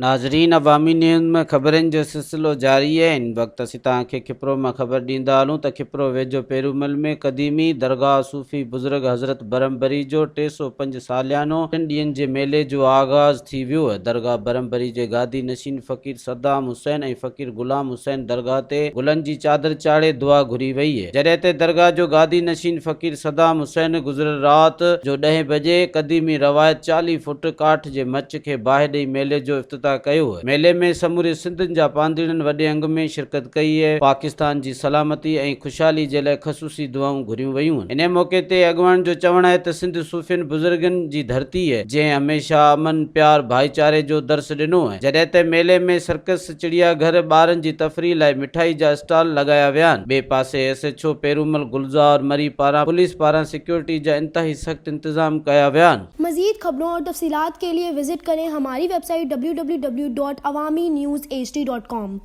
ناظرين عوامي نيوز ۾ خبرن جو سلسلو جاري آهي هن وقت اسين توهان کي کپرو مان خبر ڏيندا هلون ته کپرو ويجهو پيرومل ۾ قديمي درگاهه صوفي بزرگ حضرت برمبري جو 305 ساليانو ٽن ڏينهن جي ميلي جو آغاز ٿي ويو درگاهه برمبري جي گادي نشين فقير صدام حسين ۽ فقير غلام حسين درگاهه تي گلن جي چادر چاڙهي دعا گهري وئي جڏهن ته درگاهه جو گادي نشين فقير صدام حسين گذريل رات جو ڏهين بجي قديمي روايت 40 فوٽ ڪاٺ جي مچ کي باهه ڏئي ميلي جو افتتاح ڪيو. ميلي ۾ سموري سنڌ جا پانڌيئڙن وڏي انگ ۾ شرڪت ڪئي. پاڪستان جي سلامتي ۽ خوشحالي جي لاء خصوصي دعائون گهريون ويون. انهي موقعي تي اڳواڻن جو چوڻ آهي ته سنڌ صوفين بزرگن جي ڌرتي جنهن هميشه امن، پيار، ڀائيچاري جو درس ڏنو. جڏهن ته ميلي ۾ سرڪس، چڙيا گهر، ٻارن جي تفريح لاء مٺائي جا اسٽال لڳايا ويا آهن. ٻئي پاسي S H O Perumal Gulzar Marri پاران پوليس پاران سيڪيورٽي جا انتهائي سخت انتظام ڪيا ويا آهن. مزيد خبرون اور تفصيلات کے لئے وزٽ ڪرين ھماري website W W W dot Awami news H D dot com.